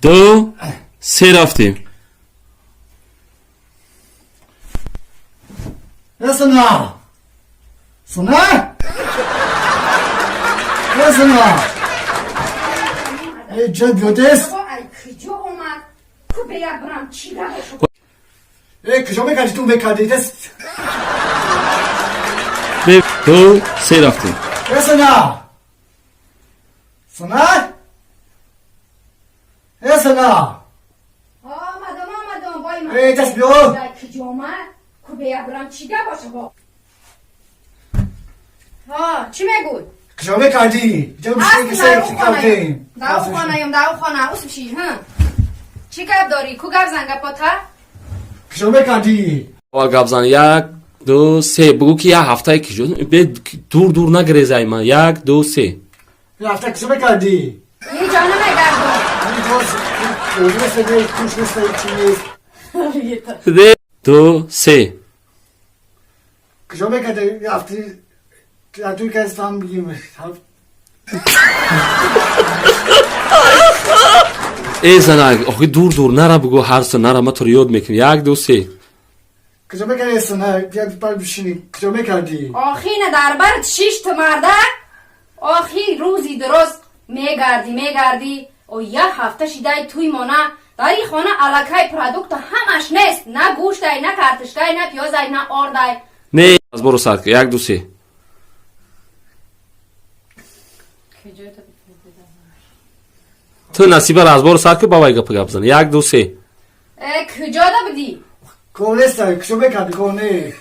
Ду, се, рафтем. Сана! Сана! Сана! Эй, ҷа биёдес! Куҷо омад? Ку бея бирам, чӣ гапошо? Эй, куҷо мекардӣ, ту мекардӣ? Дес! Ду, се, рафтем. Сана! Сана! Э, Сана! Омадам, омадам, вой! Эй, дас биё! Куҷо омад? Ку бея бирам, чӣ гапошо бо? Ҳа, чӣ мегӯй? Куҷо мекардӣ? Ҷа кардем? Дар хонаем, дар хона усбши. Ҳа, чӣ гап дорӣ? Ку гап зан, гапота. Куҷо мекардӣ? Аввал гап зан. Як, ду, се, бугӯ ки як ҳафтае киҷо дур дур нагрезай ман. Як, ду, се. Як ҳафта куҷо мекардӣ? Ҳеҷ намегардам. Ду, се. Куҷо мекардӣ? Ҳафти туй кастам бигим. Э, занак, охи дур дур нара, бугӯ, ҳарса нара, ма туро ёд мекунам. Як, ду, се. Куҷо мекардӣ, сана? Бишини, куҷо мекардӣ? Охи, на дар барат шишт мардак. Охи, рӯзи дуроз мегардӣ, мегардӣ. О, як ҳафта шидай туй мона дар ин хона аллакай продукта ҳамаш нест, на гӯштай, на картошкай, на пиёзай, на ордай. Не, аз боро сар. Як, ду, се. Ту, Насибара, аз боро сар ки ба вай гапа гап зан. Як, ду, се. Э, куҷода будӣ? Кор нестай, куҷо мекардӣ, кор не.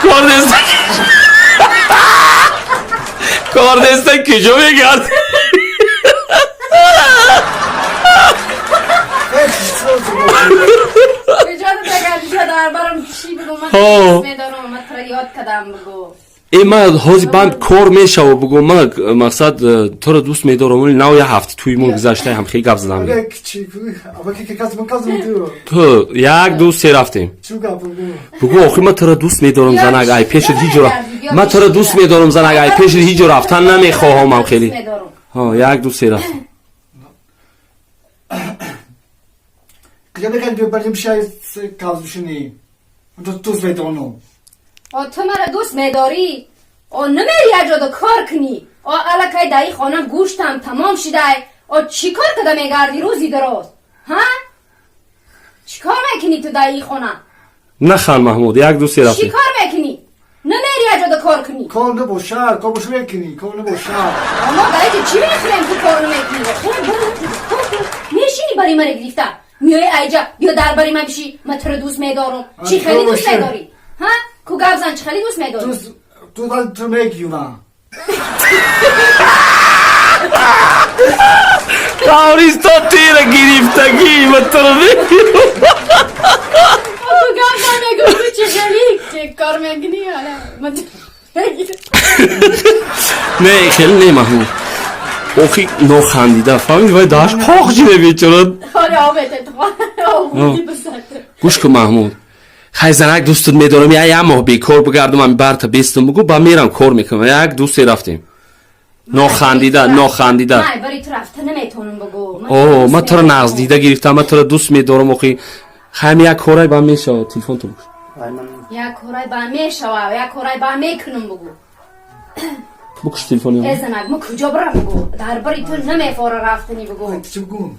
Кор нест, кор неста, куҷо мегард? Куҷода мегардӣ? Дар барам чӣ бугу? Ман медонам, ман туро ёд кардам, бугу. Э, ман ҳозир банд кор мешава, бугу, ман мақсад туро дӯст медорам, вале нав як ҳафта туи мо гузаштаи ҳам хеле гап задам. Ту як, ду, се, рафтем. Бугу, охи, ман туро дӯст медорам, занак, ай пешат ҳиҷо ман туро дӯст медорам, занак, ай пешат ҳиҷо рафтан намехоҳам хеле. Як, ду, се, рафтем. Куҷо мекардӣ, барем шай кавз бишинӣ? Дӯст медорам. О, ту маро дӯст медорӣ, о, намери як ҷода кор кунӣ? О, аллакай дар ин хона гӯштам тамом шидай. О, чӣ кор када мегардӣ рӯзи дароз? Ҳа, чӣ кор мекунӣ ту дар ин хона? Нахан, Маҳмуд. Як, ду, се, чӣ рафтем. Кор мекунӣ? Намери як ҷода кор кунӣ? Кор набоша, кор боша мекунӣ, кор набоша. Мо дар инҷо чӣ мехӯрем? Ту кор намекунӣ, кор кун. Мешинӣ бари маро гирифта миёи, айҷа биё дар бари ман бишӣ, ман туро дӯст медорам. Чӣ хеле дӯст медорӣ? Ҳа, ку гап зан, чӣ хеле дӯст медорӣ? Ту ту мегирам. Тавристо тира гирифтагӣ, ма туро мегирам. Ту гап зан, мегӯ, ту чӣ хеле кор мекунӣ? Ҳала ман Не, хеле не, Маҳмуд, охи, нохандида, фаҳмиди, вай даш қоқ шида бечора. Гӯш кун, Маҳмуд, хай, занак, дӯстат медорам, я як моҳ бекор бигардам, ами барта бестам, бугу, ба мерам, кор мекунам. Як, ду, се, рафтем. Нохандида, нохандида. Бари ту рафта наметавонам, бугу. О, ман туро нағз дида гирифтам, ман туро дӯст медорам, охи, хайм, як корай ба мешава, телефон ту бикуш. Як корай ба мешава, як корай ба мекунам, бугу. Бикуш телефони. Э, занак, ма куҷо бирам, бугу? Дар бари ту намефора рафтанӣ, бугу.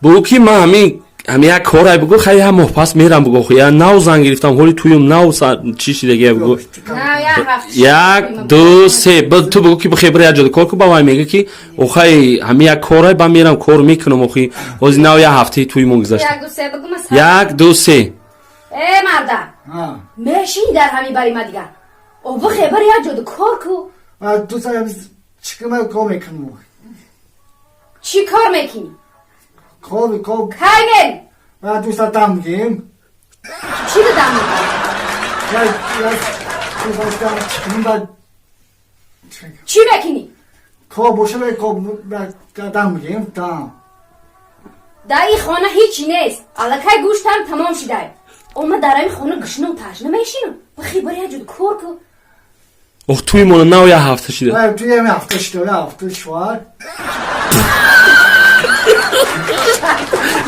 Бугу ки ман ҳамин ҳами як корай, бугу, хай, як моҳ пас мерам, бугу, охи, я нав зан гирифтам, ҳоли туюм нав чӣ шидагия, бугу. Як, ду, се, ту бугу ки бихе бира як ҷода кор ку, ба вай мега ки охай, ҳами як корай ба мерам, кор мекунам, охи, ҳози нав як ҳафтаи туймон гузашта. Як, ду, се. Э, марда, мешини дар ҳами бари ма дигар? О, бихе бира як ҷода кор ку. Кор мекунам. Чӣ кор мекунӣ? Кор, кор. Кай мери? Ду соат дам мегирем. Чӣ дам мегирӣ? Чӣ мекунӣ? Кор боша, кор дам мегирем, дам. Дар ин хона ҳичи нест, аллакай гӯштам тамом шидай. О, ман дар ҳамин хона гушнам, ташна мешинам. Бихе бира як ҷода кор ку. Ох, туи мона нав як ҳафта шида. Туи ҳами ҳафта шида, як ҳафта шуар.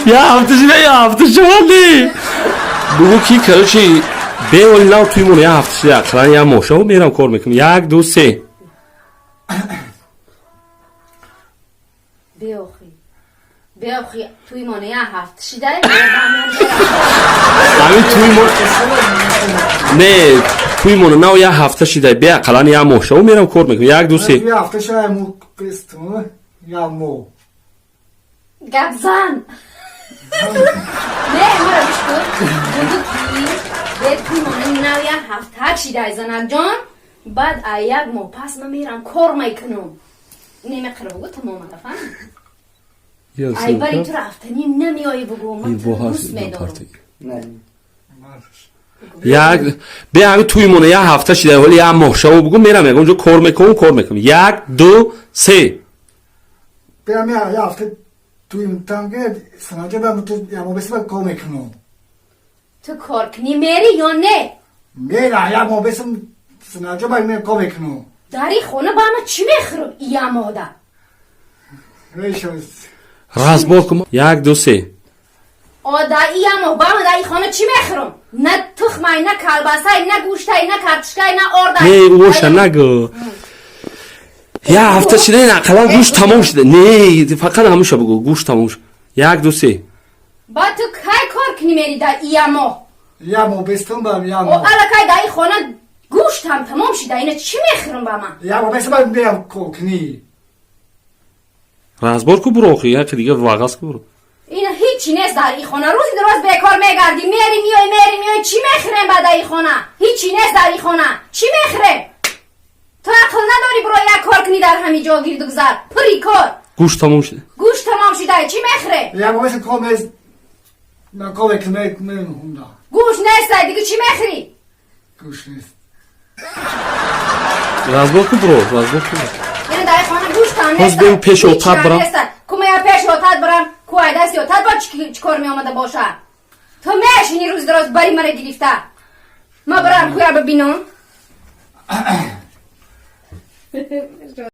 Як ҳафта шида, як ҳафта шуар не. Бугу ки, короче, беоли нав туи мона як ҳафта шида, ақаллан як моҳ шава мерам кор мекунам. Як, ду, се. Беохи. Беохи туи мона як ҳафта шида. Ҳамин туи мо не, туи мона нав як ҳафта шида, бе ақаллан як моҳ шава мерам кор мекунам. Як, ду, се. Як ҳафта шава мо песту, як моҳ. Гапзан. Не, мара гӯш кун. Бугу ки бе туи мона нав як ҳафта шида, занакҷон. Баъд а як моҳ пас ман мерам кор мекунам. Немеқира бугу тамом дафан. Ай бари ту рафтаним намеои бугу ман дӯст медорам. Як бе ҳамин туи мона як ҳафта шида, ҳоли як моҳ шава бугу мерам ягон ҷо кор мекунам, кор мекунам. Як, ду, се. Бе ҳами як ҳафта туи танге санаҷа ба ту як моҳ беса кор мекунам. Ту кор кунӣ мери ё не? Мера, як моҳ беса санаҷа ба мер кор мекунам. Дар ин хона ба ман чӣ мехӯрам ия моҳда? Разбор кун. Як, ду, се. О, да ия моҳ ба ман дар ин хона чӣ мехӯрам? На тухмай, на калбасай, на гӯштай, на картошкай, на ордай. Не, оша нагӯ. Як ҳафта шида, ин ақаллан гӯшт тамом шида. Не, фақат ҳамуша бугӯ, гӯшт тамом шуда. Як, ду, се. Ба ту кай кор кунӣ мери дар ия моҳ? Як моҳ бестум ба як О, моҳ. аллакай дар ин хона гӯштам тамом шида, ина чӣ мехӯрам ба ман? Як моҳ беса ба мерам кор кунӣ. Разбор ку буро охи, яке дига вағаз ку буро. Ина ҳичи нест дар ин хона. Рӯзи дуроз бекор мегардӣ, мери миёй, мери миёй, чӣ мехӯрем ба дар ин хона? Ҳичи нест дар ин хона. Чӣ мехӯрем? Ту ақл надорӣ буро як кор кунӣ дар ҳамин ҷо гирду гузар. Пури кор. Гӯшт тамом шуда. Гӯшт тамом шуда, чӣ мехӯрем? Як моҳ беса кор нест. Ман кор мекунам, мерам хунда. Гӯшт нест, дига чӣ мехӯрӣ? Гӯшт нест. Разбор ку буро, разбор ку. Ина дар ин хона гӯштам нест. Ҳоз бем пеш отат барам. Ку мея пеш отат барам, ку ай дасти отат бо чӣ кор меомада боша? Ту мешини рӯзи дуроз бари мара гирифта. Ма барам куя бибинам.